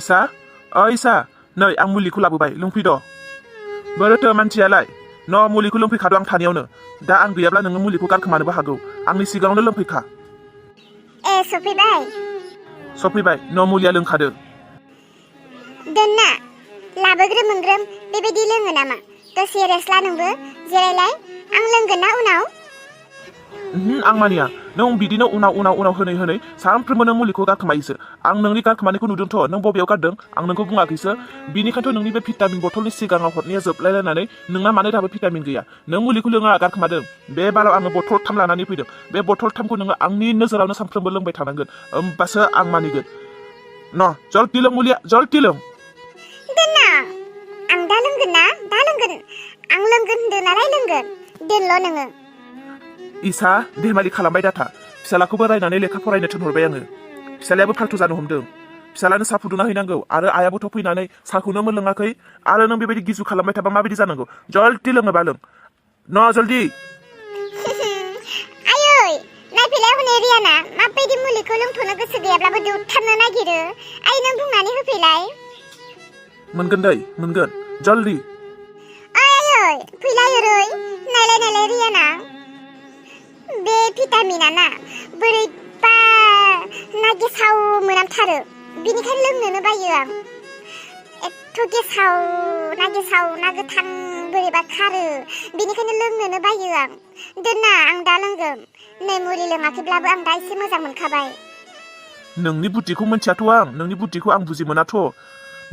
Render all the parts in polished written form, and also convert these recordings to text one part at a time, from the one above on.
Isa, Isa, नै आं मुलिखौ लाबोबाय लोंफैद'। बोरोथो मानसियालाय? न' मुलिखौ लोंफैखाद' आं थानायावनो। दा आं गैयाब्ला नोङो मुलिखौ गारखोमानोबो हागौ। आंनि सिगाङावनो लोंफैखा। सफैबाय। सफैबाय, न' मुलिया लोंखादो। दोनना, लाबोग्रोम बेबायदि लोङो नामा? दसे रेस्ट ला नोंबो, जिरायलाय। आं लोंगोन ना उनाव? आं मानिया। नों बिदिनो उनाव होनै सानफ्रोमबो नों मुलिखौ गारखोमायोसो। आं नोंनि गारखोमानायखौ नुदोंथ'। नों बबेयाव गारदों? आं नोंखौ बुङाखैसो। बिनिखायनोथ' नोंनि बे भिटामिन बथलनि सिगाङाव हरनाया जोबलायलायनानै नोंना मानो दाबो भिटामिन गैया? नों मुलिखौ लोङा गारखोमादों। बे बाराव आङो बथलथाम लानानै फैदों। बे बथलथामखौ नोङो आंनि नोजोरावनो सानफ्रोमबो लोंबाय थानांगोन। होमबासो आं मानिगोन। न' जल्दि लों मुलिया, जल्दि लों। दोनना, आं दा लोंगोन ना? दा लोंगोन। आं लोंगोन होनदों नालाय लोंगोन। दोनल' नोङो। इसा, देमालि खालामबाय दाथा। फिसालाखौबो रायनानै लेखा फरायनो थिनहरबाय आङो। फिसालायाबो फाल्थु जानो हमदों। फिसालानो साहा फुदुंना हैनांगौ आरो आयाबोथ' फैनानै साहाखौनो मोनलोङाखै आरो नों बेबायदि गिजु खालामबाय थाबा माबायदि जानांगौ? जल्दि लोङोबा लों। न' जल्दि। आयै, नायफैलाय हनै रियाना माबायदि मुलिखौ लोंथ'नो गोसो गैयाब्लाबो दौथारनो नागिरो। आइ नों बुंनानै होफैलाय। मोनगोन दै, मोनगोन। जल्दि। आयै, फैलाय ओरै। नायलाय रियाना। बे भिटामिना ना बोरैबा ना गेसाव मोनामथारो। बिनिखायनो लोंनोनो बायो आं। एथ' गेसाव ना गोथां बोरैबा खारो। बिनिखायनो लोंनोनो बायो आं। दोनना, आं दा लोंगोन। नै मुलि लोङाखैब्लाबो आं दा एसे मोजां मोनखाबाय। नोंनि बुद्धिखौ मिन्थियाथ' आं। नोंनि बुद्धिखौ आं बुजि मोनाथ'।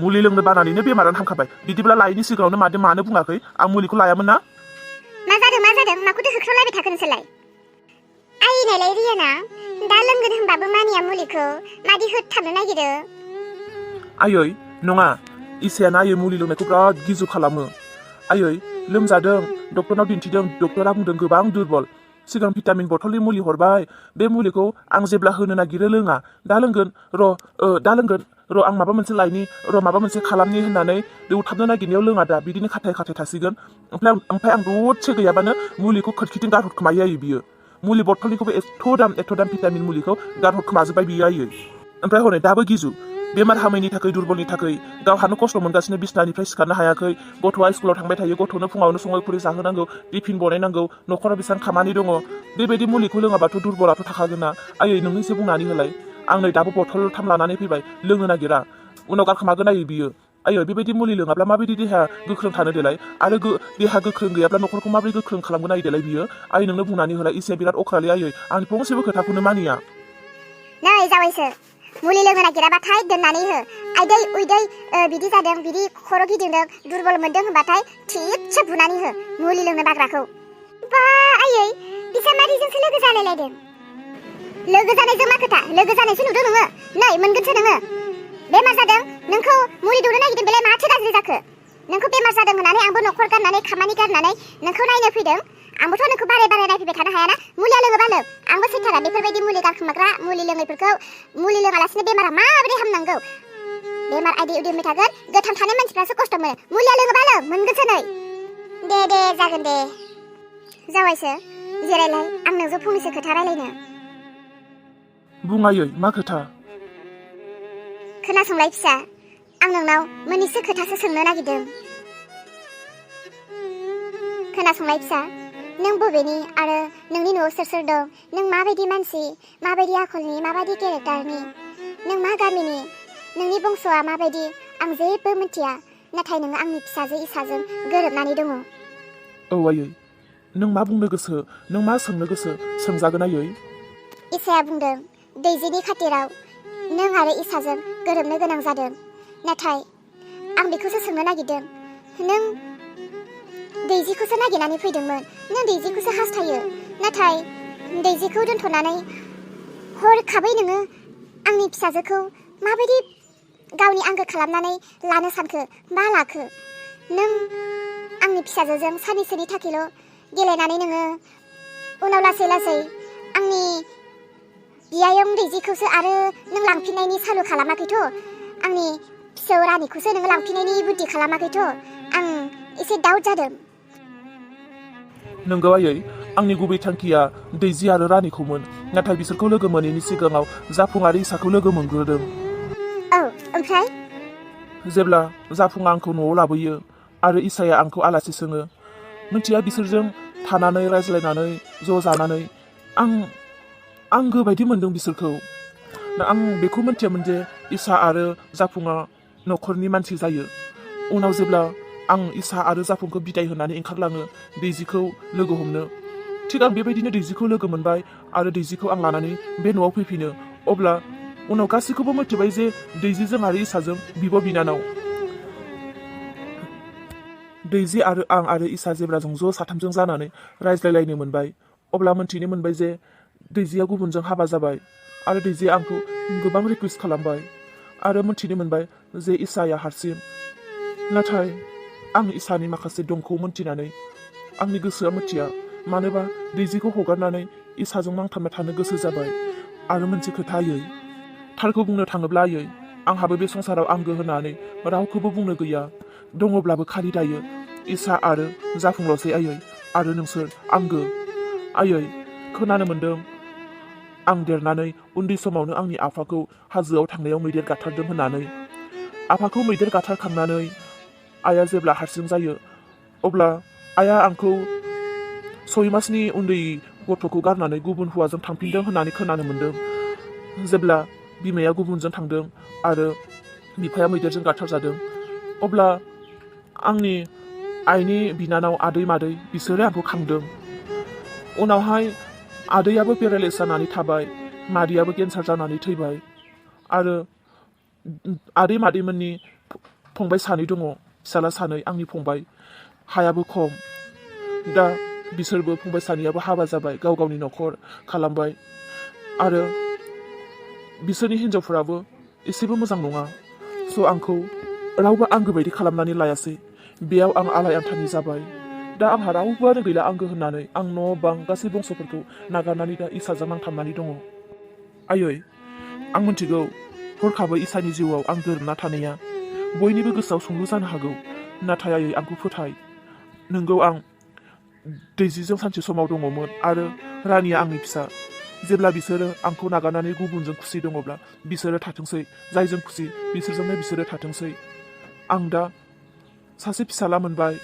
मुलि लोंनो बानानैनो बेमारानो हामखाबाय। बिदिब्ला लायैनि सिगाङावनो मानो बुङाखै? आं मुलिखौ लायामोन ना? मा जादों? माखौथो होख्रावलायबाय थाखो नोंसोरलाय? आइ नायलाय रियाना, दा लोंगोन होनबाबो मानिया मुलिखौ। मादि होथारनो नागिरो। आयै, नङा। इसायाना आयै मुलि लोंनायखौ बिराद गिजु खालामो। आयै, लोमजादों, डक्टरनाव दिन्थिदों। डक्टरा बुंदों गोबां दुरबल। सिगां भिटामिन बथलनि मुलि हरबाय। बे मुलिखौ आं जेब्ला होनो नागिरो लोङा। दा लोंगोन र' आं माबा मोनसे लायनि, माबा मोनसे खालामनि होननानै दौथाबनो नागिरनायाव लोङा दा। बिदिनो खाथाय थासिगोन। ओमफ्राय आं दसे गैयाबानो मुलिखौ खोरखिथिं गारहरखोमायो आयै बियो। मुलि बथलनिखौबो एथ' दाम भिटामिन मुलिखौ गारहरखोमाजोब्बाय बियो आयै। ओमफ्राय हनै दाबो गिजु। बेमार हामैनि थाखाय, दुरबलनि थाखाय गावहानो खस्थ' मोनगासिनो, बिसनानिफ्राय सिखारनो हायाखै। गथ'आ स्कुलाव थांबाय थायो। गथ'नो फुङावनो सङै खुरै जाहोनांगौ, टिफिन बनायनांगौ, न'खराव बेसेबां खामानि दङ। बेबायदि मुलिखौ लोङाबाथ' दुरबलाथ' थाखागोन ना। आयै नों एसे बुंनानै होलाय। आं नै दाबो बथलथाम लानानै फैबाय। लोंनो नागिरा। उनाव गारखोमागोन आयै बियो। आयै बेबायदि मुलि लोङाब्ला माबायदि देहा गोख्रों थानो देलाय? आरो देहा गोख्रों गैयाब्ला न'खरखौ माबोरै गोख्रों खालामगोन आयै देलाय बियो? आयै नोंनो बुंनानै होलाय। इसाया बिराद अख्रालै आयै। आंनि फंसेबो खोथाखौनो मानिया। नै जावैसो, मुलि लोंनो नागिराबाथाय दोननानै हो। आइदै उइदै बिदि जादों, बिदि खर' गिदिंदों, दुरबल मोनदों होनबाथाय थिगसे बुनानै हो मुलि लोंनो बाग्राखौ। बा आयै, बिजामादैजोंसो लोगो जालायलायदों। लोगो जानायजों मा खोथा? लोगो जानायसो नुदों नोङो। नै मोनगोनसो नोङो। बेमार जादों, नोंखौ मुलि दौनो नागिरदों। बेलाय माथो गाज्रि जाखो? नोंखौ बेमार जादों होननानै आंबो न'खर गारनानै खामानि गारनानै नोंखौ नायनो फैदों। आंबोथ' नोंखौ बारे नायफैबाय थानो हायाना। मुलिया लोङोबा लों। आंबो सैथारा बेफोरबायदि मुलि गारखोमाग्रा, मुलि लोङैफोरखौ। मुलि लोङालासिनो बेमारा माबोरै हामनांगौ? बेमार आइदि उदै थागोन। गोथां थानाय मानसिफ्रासो खस्थ' मोनो। मुलिया लोङोबा लों, मोनगोनसो नै। दे जागोन दे। जावायसो, जिरायलाय। आं नोंजों फंनैसो खोथा रायलायनो। बुं आयै, मा खोथा? खोनासंलाय फिसा, आं नोंनाव मोननैसो खोथासो सोंनो नागिरदों। खोनासंलाय फिसा, नों बबेनि आरो नोंनि न'आव सोर दं? नों माबायदि मानसि, माबायदि आखलनि, माबायदि केरेक्टारनि? नों मा गामिनि? नोंनि बंस'आ माबायदि? आं जेबो मिथिया। नाथाय नोङो आंनि फिसाजो इसाजों गोरोबनानै दङ। औ आयै, नों मा बुंनो गोसो? नों मा सोंनो गोसो? सोंजागोन आयै। इसाया बुंदों दैजिनि खाथिराव नों आरो इसाजों गोरोबनो गोनां जादों। नाथाय आं बेखौसो सोंनो नागिरदों। नों दैजिखौसो नागिरनानै फैदोंमोन। नों दैजिखौसो हास्थायो। नाथाय दैजिखौ दोनथ'नानै हरखाबै नोङो आंनि फिसाजोखौ माबायदि गावनि आंगो खालामनानै लानो सानखो बा लाखो? नों आंनि फिसाजोजों साननैसोनि थाखायल' गेलेनानै नोङो उनाव लासै आंनि बियायं दैजिखौसो आरो नों लांफिननायनि सालु खालामाखैथ'? आंनि फिसौ रानिखौसो नोङो लांफिननायनि बुद्धि खालामाखैथ'? आं एसे दाउट जादों। नंगौ आयै, आंनि गुबै थांखिया दैजि आरो रानिखौमोन। नाथाय बिसोरखौ लोगो मोनैनि सिगाङाव जाफुं आरो इसाखौ लोगो मोनग्रोदों। औ, ओमफ्राय? जेब्ला जाफुङा आंखौ न'आव लाबोयो आरो इसाया आंखौ आलासि सोङो, मिथिया बिसोरजों थानानै रायज्लायनानै ज' जानानै आं गोबायदि मोन्दों बिसोरखौ। दा आं बेखौ मिथियामोन जे इसा आरो जाफुङा न'खरनि मानसि जायो। उनाव जेब्ला आं इसा आरो जाफुंखौ बिदाय होनानै ओंखारलाङो दैजिखौ लोगो हमनो, थिग आं बेबायदिनो दैजिखौ लोगो मोनबाय आरो दैजिखौ आं लानानै बे न'आव फैफिनो। अब्ला उनाव गासैखौबो मिथिबाय जे दैजिजों आरो इसाजों बिब' बिनानाव। दैजि आरो आं आरो इसा जेब्ला जों ज' साथामजों जानानै रायज्लायलायनो मोनबाय, अब्ला मोनथिनो मोनबाय जे दैजिया गुबुनजों हाबा जाबाय आरो दैजिया आंखौ गोबां रिकुवेस्ट खालामबाय आरो मोनथिनो मोनबाय जे इसाया हारसिं। नाथाय आं इसानि माखासे दंखौ मोनथिनानै आंनि गोसोआ मिथिया मानोबा दैजिखौ हगारनानै इसाजों नांथाबना थानो गोसो जाबाय। आरो मोनसे खोथायै थारखौ बुंनो थाङोब्ला आंहाबो बे संसाराव आंगो होननानै रावखौबो बुंनो गैया। दङब्लाबो खालि दायो इसा आरो जाफुंल'सै आरो नोंसोर आंगो। खोनानो मोन्दों आं देरनानै उन्दै समावनो आंनि आफाखौ हाजोआव थांनायाव मैदेर गाथारदों होननानै। आफाखौ मैदेर गाथारखांनानै आइया जेब्ला हारसिं जायो, अब्ला आइया आंखौ 6 मासनि उन्दै गथ'खौ गारनानै गुबुन हौवाजों थांफिनदों होननानै खोनानो मोन्दों। जेब्ला बिमाया गुबुनजों थांदों आरो बिफाया मैदेरजों गाथारजादों, अब्ला आंनि आइनि बिनानाव आदै मादै बिसोरो आंखौ खांदों। उनावहाय आदैयाबो पेरालाइस जानानै थाबाय, मादैयाबो केन्सार जानानै थैबाय आरो आदै मादैमोननि फंबाय 2 दङ, फिसाला 2 आंनि फंबाय। हायाबो खम। दा बिसोरबो फंबाय 2याबो हाबा जाबाय, गाव गावनि न'खर खालामबाय आरो बिसोरनि हिनजावफोराबो एसेबो मोजां नङा। स' आंखौ रावबो आंगो बायदि खालामनानै लायासै। बेयाव आं आलाय आथानि जाबाय। दा आंहा रावबोआनो गैला आंगो होननानै। आं न' बां गासै बंस'फोरखौ नागारनानै दा इसाजों नांथाबनानै दङ। आं मिथिगौ हरखाबै इसानि जिउआव आं गोरोबना थानाया बयनिबो गोसोआव सोंलु जानो हागौ। नाथाय आंखौ फोथाय, नोंगौ आं दैजिजों सानसे समाव दङमोन आरो रानिया आंनि फिसा। जेब्ला बिसोरो आंखौ नागारनानै गुबुनजों खुसि दङब्ला बिसोरो थाथोंसै, जायजों खुसि बिसोरजोंनो बिसोरो थाथोंसै। आं दा सासे फिसाला मोनबाय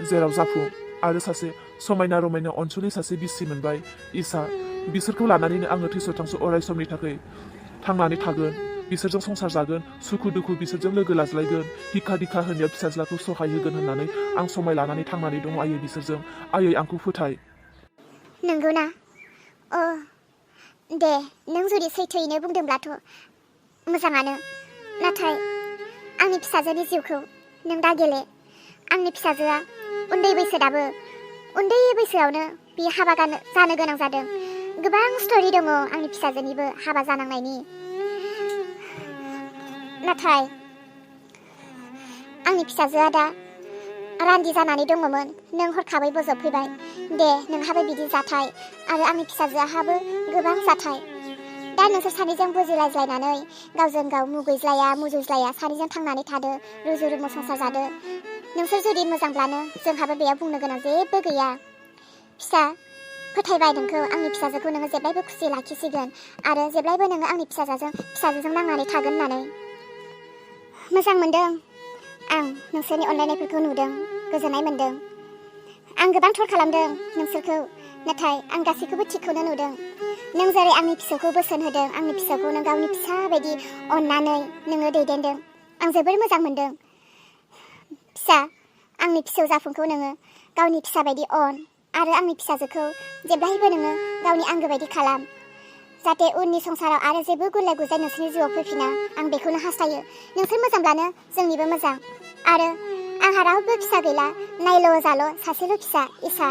जेराव जाफुं आरो सासे समायना रमायना अनसुलि सासे बिसि मोनबाय इसा। बिसोरखौ लानानैनो आङो थैस' थांस' अराय समनि थाखाय थांनानै थागोन। बिसोरजों संसार जागोन, सुखु दुखु बिसोरजों लोगो लाज्लायगोन, हिखा दिखा होनायाव फिसाज्लाखौ सहाय होगोन होननानै आं समाय लानानै थांनानै दङ बिसोरजों। आंखौ फोथाय। नंगौना? दे, नों जुदि सैथोयैनो बुंदोंब्लाथ' मोजाङानो। नाथाय आंनि फिसाजोनि जिउखौ नों दा गेले। आंनि फिसाजोआ उन्दै बैसो दाबो। उन्दै बैसोआवनो बि हाबा जानो गोनां जादों। गोबां स्ट'रि दङ आंनि फिसाजोनिबो हाबा जानांनायनि। नाथाय आंनि फिसाजोआ दा रान्दि जानानै दङमोन। नों हरखाबै बोजबफैबाय। दे, नोंहाबो बिदि जाथाय आरो आंनि फिसाजोआहाबो गोबां जाथाय। दा नोंसोर सानैजों बुजिलायज्लायनानै गावजों गाव मुगैज्लाया मुजुज्लाया सानैजों थांनानै थादो, रुजु रुमु संसार जादो। नोंसोर जुदि मोजांब्लानो जोंहाबो बेयाव बुंनो गोनां जेबो गैया। फिसा, फोथायबाय नोंखौ। आंनि फिसाजोखौ नोङो जेब्लायबो खुसि लाखिसिगोन आरो जेब्लायबो नोङो आंनि फिसाजोजों नांनानै थागोन होननानै। मोजां मोनदों आं नोंसोरनि अनलायनायफोरखौ नुदों, गोजोननाय मोनदों। आं गोबां ट्रल खालामदों नोंसोरखौ, नाथाय आं गासैखौबो थिगखौनो नुदों। नों जेरै आंनि फिसौखौ बोसोन होदों, आंनि फिसौखौ नों गावनि फिसा बायदि अननानै नोङो दैदेनदों, आं जोबोर मोजां मोनदों। फिसा, आंनि फिसौ जाफुंखौ नोङो गावनि फिसा बायदि अन आरो आंनि फिसाजोखौ जेब्लायबो नोङो गावनि आंगो बायदि खालाम, जाहाथे उननि संसाराव आरो जेबो गुलाय गुजाय नोंसोरनि जिउआव फैफिना। आं बेखौनो हास्थायो। नोंसोर मोजांब्लानो जोंनिबो मोजां। आरो आंहा रावबो फिसा गैला, नायल' जाल' सासेल' फिसा इसा।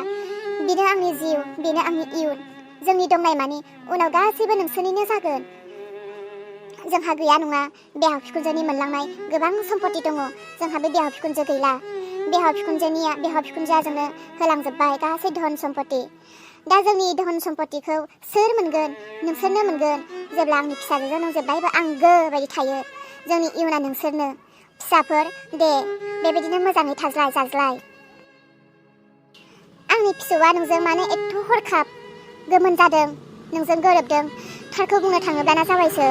बेनो आंनि जिउ, बेनो आंनि इयुन। जोंनि दंनाय मानि उनाव गासैबो नोंसोरनिनो जागोन। जोंहा गैया नङा बिहाव बिखुनजोनि मोनलांनाय गोबां सम्पति दङ। जोंहा बे बिहाव बिखुनजो गैला। बिहाव बिखुनजोआ जोंनो होलांजोब्बाय गासै धन सम्पति। दा जोंनि धन सम्पतिखौ सोर मोनगोन? नोंसोरनो मोनगोन। जेब्ला आंनि फिसाजोजों नों जेब्लायबो आंगो बायदि थायो। जोंनि इयुना नोंसोरनो। फिसाफोर, दे बेबायदिनो मोजाङै थाज्लाय जाज्लाय। आंनि फिसौआ नोंजों मानो एथ' हरखाब गोमोन जादों, नोंजों गोरोबदों? थारखौ बुंनो थाङोब्लाना जाबायसो।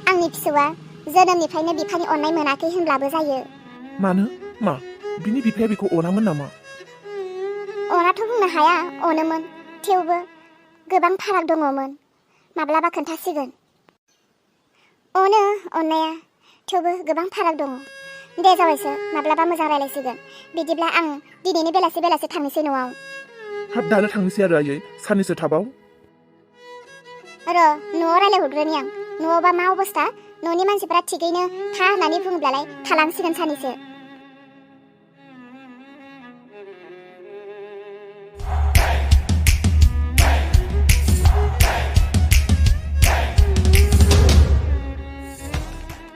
आंनि फिसौआ जोनोमनिफ्रायनो बिफानि अननाय मोनाखै होनब्लाबो जायो। मानो मा बिनि बिफाया बिखौ अनामोन नामा? अनाथ' बुंनो हाया, अनोमोन, थेवबो गोबां फाराग दङमोन। माब्लाबा खोन्थासिगोन। अनो अननाया, थेवबो गोबां फाराग दङ। दे जावैसो, माब्लाबा मोजां रायलायसिगोन। बिदिब्ला आं दिनैनि बेलासे थांनोसै न'आव। हाब दानो थांनोसै आरो आयै, साननैसो थाबाव। न'आव रायलायहरग्रोनि आं। न'आवबा मा अबस्था? न'नि मानसिफोरा थिगैनो था होननानै बुङोब्लालाय थालांसिगोन सानैसो।